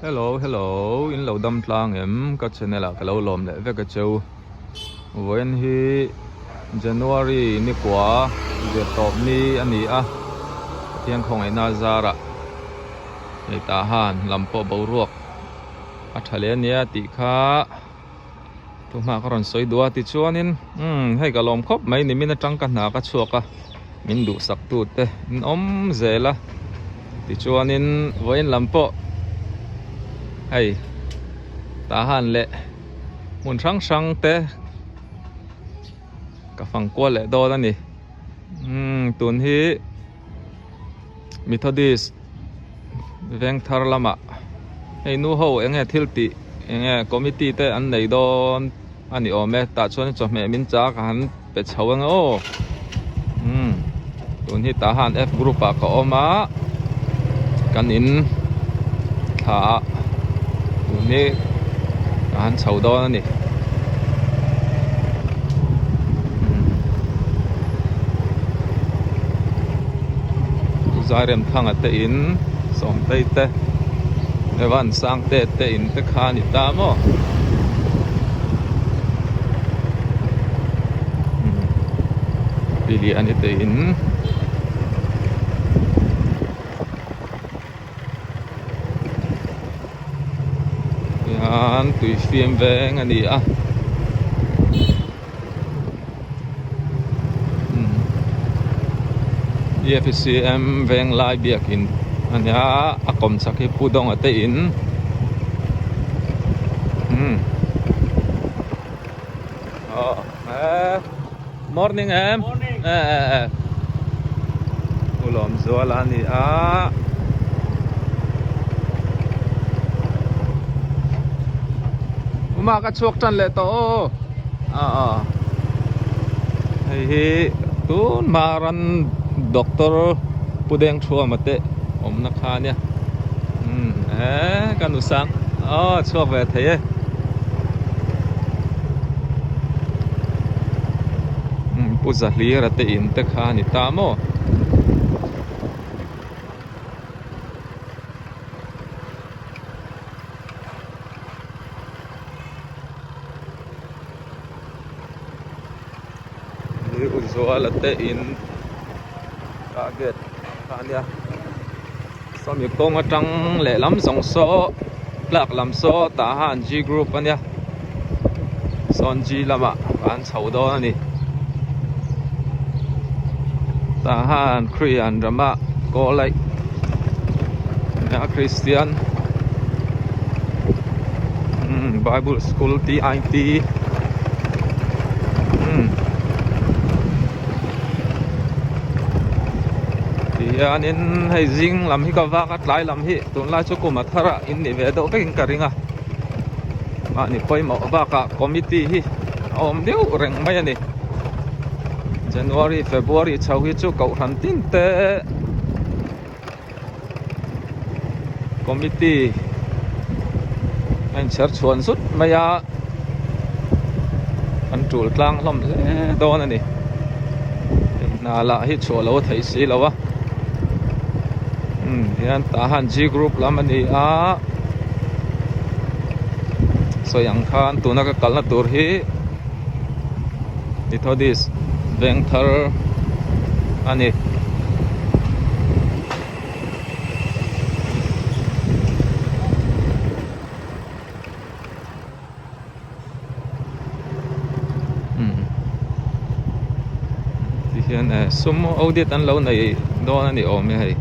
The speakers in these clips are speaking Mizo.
Hello hello in lo dam tlang em ka channel ah ka lo lawm leh vek a cheu vawiin hi January ni kua zir tawp ni a ni a Pathian khawngaihna zarah hei tah han lam pawh boruak a tha leh a nia tih kha Thu hma ka rawn sawi duh a tichuanin umm hei ka lawm khawp mai nimin atang ka hna ka chhuak a min duhsak tu te an awm zel a tichuanin vawiin lam pawh hei tah han leh hmun hrang hrang te ka fang kual leh dawn a ni umm tun hi Methodist veng thar lamah hei nu ho eng nge thil tih eng nge committee te an nei dawn a ni awm e tah chuan chawhmeh min chak a han pe chho ang aw umm tun hi tah han F group ah ka awm a kan in thla ah tun hi ka han chho dawn a ni. Zairemthanga te in Sawmtei te Evan Sangte te in te kha a ni ta maw Liliani te in. Hian tui fiam veng a ni a EFCM veng lai biakin a nia a kawm chak hi Pu Dawnga te in umm aw eh morning em eh eh eh Pu Lawmzuala a ni a Uma ka chhuak tan leh tawh aw ah ah hei hi tun hma ran doctor Pu Dengthuama te awmna kha ania umm eh ka nu sang aw chhuak ve thei e. Pu Zahlira te in te kha a ni ta maw? Hi Uzuala te in a gate kha a nia sawmi kawng atang lehlam zawng saw tlak lam saw tah han G group a nia sawn G lamah an chho dawn a ni tah han Krian rama kawl aih a Kristian Bible school T_I_T tihianin hei zing lam hi ka vak a tlai lam hi tunlai chu kum a thar a in nih ve deuh vekin ka ring a mahni pawimawh bakah committee hi a awm deuh reng mai a ni January February chho hi chu kohhran tin te committee a inchher chhuan zut mai a an tul tlang hlawm hle dawn a ni hna lah hi chhuah lo a theih si lo a umm hian tah han G group lam a ni a sawi ang khan tuna ka kalna tur hi Methodist Vengthar a ni. Tihian eh sumo audit an lo nei dawn a ni awm e hei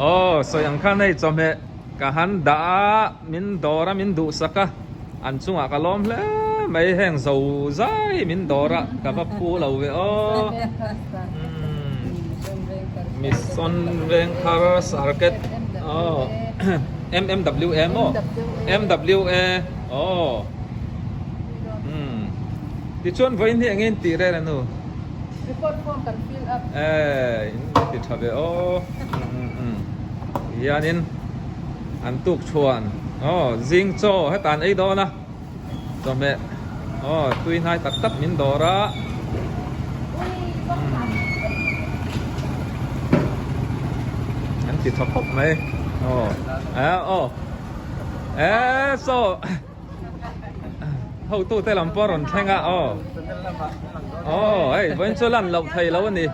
aw sawi ang khan hei chawhmeh Ka han dah a, min dawr a, min duhsak a, an chungah ka lawm hle mai, heng zo zai min dawr a, ka va phu lo ve aw. Mission Vengthar Circuit aw MMWA maw? MWA aw Tichuan vawiin hi eng in tih rel a nu? Report form kan fill up. Eh, in ti tha ve aw. Hianin an tuk chhuan aw zing chaw heta an ei dawn a chawhmeh aw tui hnai tak tak min dawr a an ti tha khawp mai aw aw e saw hotu te lam pawh a rawn thleng a aw aw hei vawiin chu lan loh thei lo a ni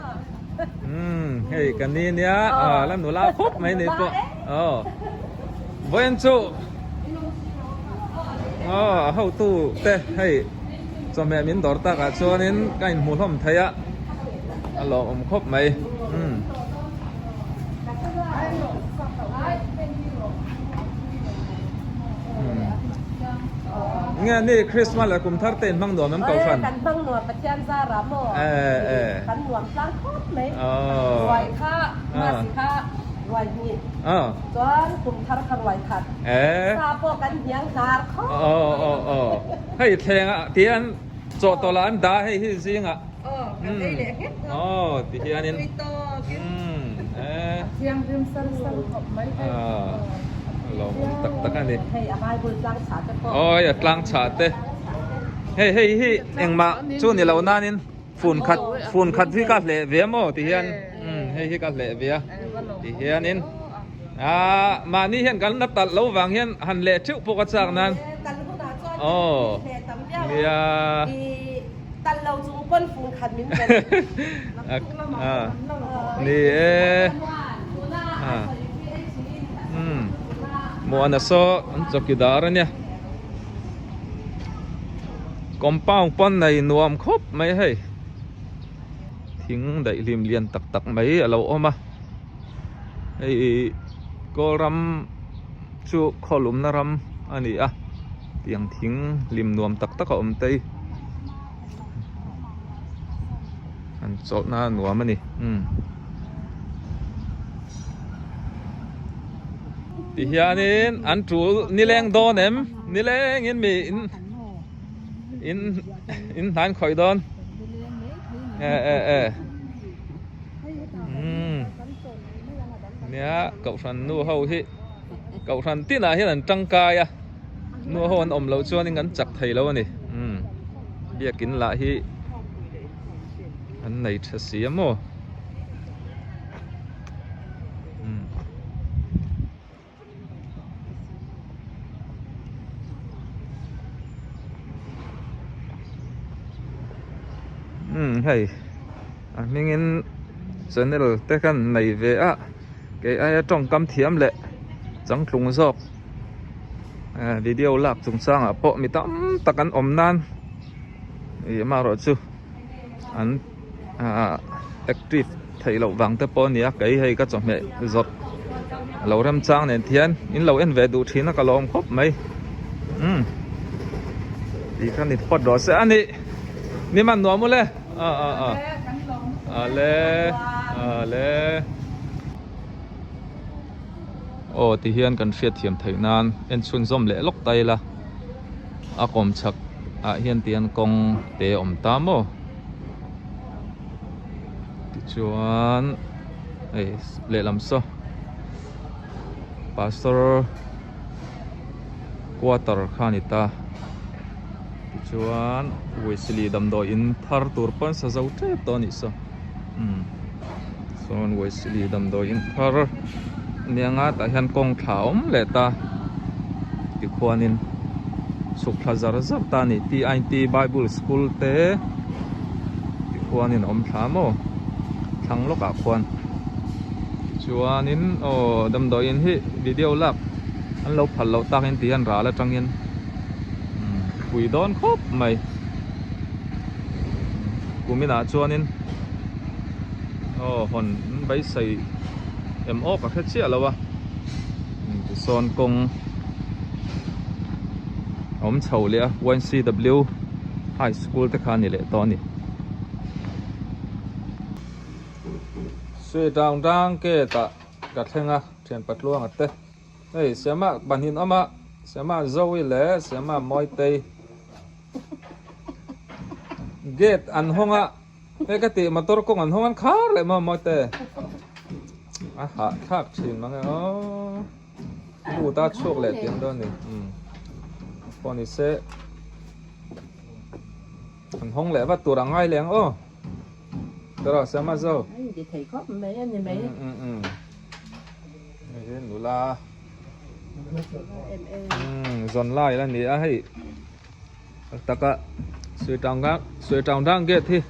umm hei ka ni nia a la nula khawp mai ni pawh aw vawiin chu aw a hotu te hei chawhmeh min dawr takah chuanin ka inhmu hlawm thei a a lawmawm khawp mai umm. Nge ni Christmas leh kum thar te in hmang nuam em Kohhran? Kan hmang nuam Pathian zara maw kan nuam tlang khawp mai. Ruai kha Masi kha ruai hnih chuan kum thar kha ruai khat sa pawh kan hniang hnar khawp mai. Hei thleng ah tian chaw tawlh ah an dah hei hi zingah. Aw ti hianin lawmawm tak tak a ni awi a tlang chhah te hei hei hi engmah chu ni lo nanin fun khat fun khat hi ka hleh ve maw ti hian hei hi ka hleh ve a ti hianin ah mahni hian kan la talh lo vang hian han leh theuh pawh ka chak nan aw nia. Tal lo chung pawn fung khat min pe. Ni e. Muana saw an chawkidar ania. Compound pawn nei nuam khawp mai hei. Thing daih hlim lian tak tak mai a lo awm a. Hei Kawlram chu khawlumna ram a ni a tiang thing hlim nuam tak tak a awm tei an chawlhna a nuam a ni umm ti hianin an tul nileng dawn em nilengin mi in in in hnan khawih dawn e e e umm. Nia kohhran nu ho hi kohhran tinah hian an tangkai a nu ho an awm loh chuanin an chak thei lo a ni umm biakin lah hi an nei tha si a maw umm. Umm hei a hmingin channel te khan nei ve a kei aia tawngkam thiam leh changtlung zawk eh video lak chungchangah pawh mi tam tak an awm nan ih amaherawhchu an ah active theih loh vang te pawh a ni a kei hei ka chawhmeh zawrh a lo remchang nen thian in lo en ve duh thin a ka lawm khawp mai umm tih kha ni phawt rawh se a ni ni man nuam ule a a a ale ale aw ti hian kan hriat thiam theih nan en chhunzawm leh lawk ta ila a kawm chhak ah hian tian kawng te a awm ta maw tichuan hei lehlam saw pastor quarter kha a ni ta tichuan Wesley damdawi in thar tur pawn sa zo tep tawh a nih saw umm sawn Wesley damdawi in thar a nia nga tah hian kawng thla a awm leh ta tikhuanin chhuk thla zar zar ta a ni TIT Bible School te tikhuanin a awm thla maw thlang lawkah khuan tichuanin aw damdawiin hi video lak an lo phal loh takin ti hian ral atangin pui dawn khawp mai kuminah chuanin aw hawn beisei em aw ka hre chiah lo a tisawn kawng a awm chho leh a YCW high school te kha a ni leh tawh a ni. Sui dang dang gate ah ka thleng a thian patluanga te hei Siama pahnih an awm a Siama Zoe leh Siama Mawitei gate an hawng a. Hei ka tih motor kawng an hawng an khar leh maw maw te a hah thlak thin mang e aw lut a chhuak leh tiang dawn ni um pawh ni se an hawng leh vat tur a ngai leh ang aw tawrh siam a zo Ai ti thei khawp mai a ni mai. Um um um. Hei hi nula zawn lai la ni a hei tak taka Suiṭang dang gate hi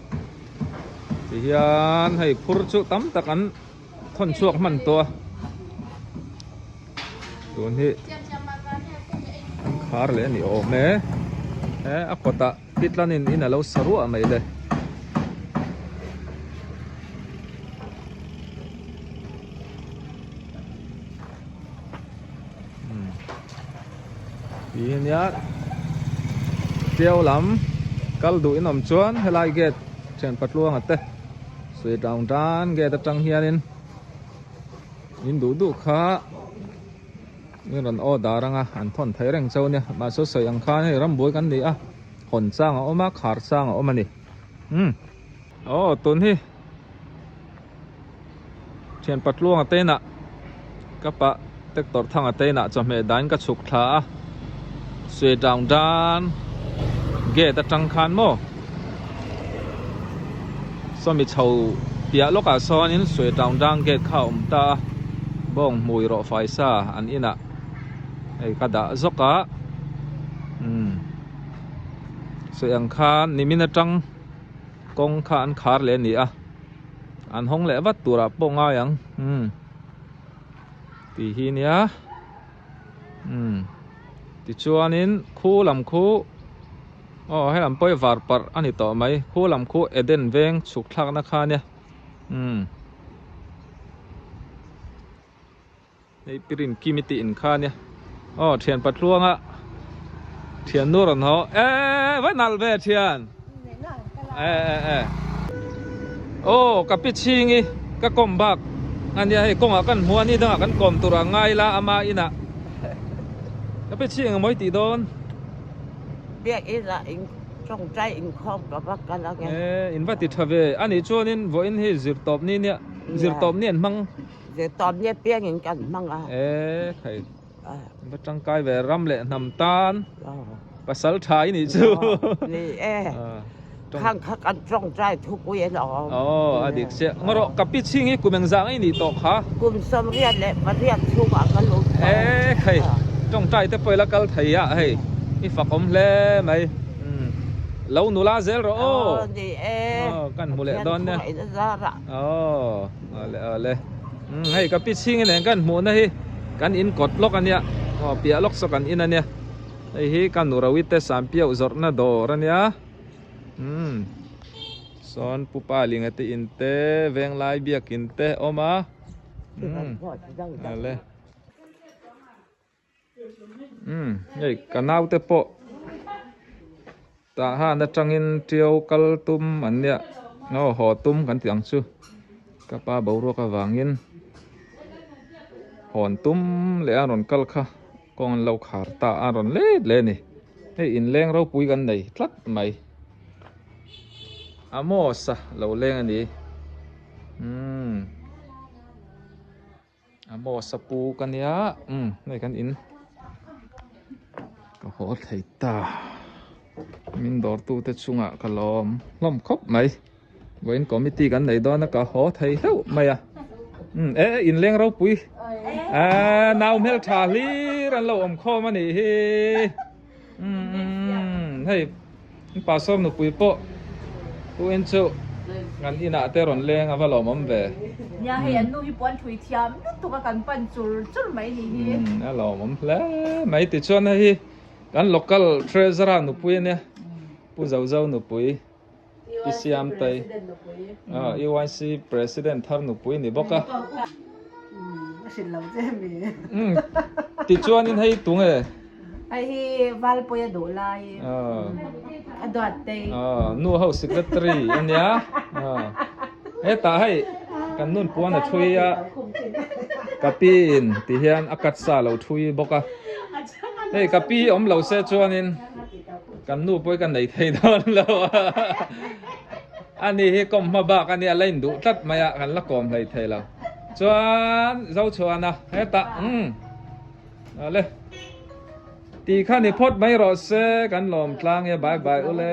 ti hian hei phur chu tam tak an thawn chhuak hman tawh a tun hi an khar leh a ni awm e he a kawtah pitlanin in a lo sa ruah mai le. Ti hi nia Tiau lam kal duh in awm chuan helai gate thian patluanga te sui tang tan gate atang hianin in duh duh kha in rawn order anga an thawn thei reng chauh ania mahse sawi ang khan hei rambuai kan ni a hawn chang a awm a khar chang a awm a ni umm aw tun hi. Thian Patluanga te inah ka pah Tractor Thanga te inah chawhmeh dahin ka chhuk thla a, Sui Town tan gate atang khan maw sawmi chho piah lawkah sawnin Sui Town tan gate kha a awm ta a, bawng hmui rawh fai sa an inah hei ka dah zawk a, umm sawi ang khan nimin atang kawng kha an khar leh a ni a. An hawng leh vat turah pawh ngai ang umm tih hi nia umm tichuanin khu lam khu aw helam pawh hi var parh a ni tawh mai khu lam khu Eden veng chhuk thlakna kha nia umm. Hei pirin kimi tih in kha nia aw thian patluanga thian nu rawn haw e va nal ve thian e e e aw ka pi chhingi ka kawm bak ania hei kawngah kan hmu a ni dangah kan kawm tur a ngai la ama inah ka pi chhing emaw i tih dawn biak inah in tawngtai inkhawm ka va kal ang e e in va ti tha ve anih chuanin vawiin hi zirtawp ni nia zirtawp ni an hmang. Zirtawp nia piangin kan hmang a. E khai va tangkai ve ram leh hnam tan pasal tha i nih chu. Ni e khang kha kan tawngtai thupui a lawm. Aw a dik chiah. Ngaw rawh ka pi chhing hi kum engzah nge i nih tawh kha? Kum 88 chhungah ka lut tawh. E khai tawngtai te pawh i la kal thei a hei i fakawm hle mai. Lo nula zel rawh aw. Aw ni e. Aw kan hmu leh dawn nia. Pathian khawngaihna zarah. Aw ale ale umm hei ka pi chhing nen kan hmuhna hi kan in kawt lawk ania aw piah lawk saw kan in ania hei hi ka nu rawite te sampiauh zawrhna dawr ania umm sawn pu pa linga te in te venglai biakin te awm a umm ale. Umm hei ka naute pawh tah han atangin tiau kal tum an nia aw haw tum kan tih ang chu ka pa boruak avangin hawn tum leh a rawn kal kha kawng an lo khar ta a rawn let leh a ni hei inleng ropui kan nei tlat mai Amos a lo leng a ni umm. A maw sapu ka nia umm hei kan in ka haw thei ta min dawr tu te chungah ka lawm hlawm khawp mai vawiin committee kan nei dawn a ka haw thei hleuh mai a umm e in leng ropui ah nau hmeltha hlir an lo awm khawm a nih hi umm hei. Pastor nupui pawh u en chu kan inah te rawn leng a va lawmawm ve. Nia hei an nu hi puan thui thiam lutuk a kan pan chur chur mai ni hi. A lawmawm hle mai tichuan hei hi kan local treasurer nupui ania Pu Zozo nupui Pi Siamtei UIC president thar nupui ni bawk a. Tichuanin hei tunge? Hei hi Valpuia duh lai a duat tei. Nu ho secretary a nia. Hetah hei kan nun puan a thui a ka pi in ti hian a cut sa lo thui bawk a. Hei ka pi awm lo se chuanin kan nu pawh hi ka nei thei dawn lo a. Ani hi kawm hma bak a nia la induh tlat mai a kan la kawm hlei thei lo. Chuan Zochhuana hetah umm. Ale ti kha ni phawt mai rawh se kan lawm tlang e bye bye ule.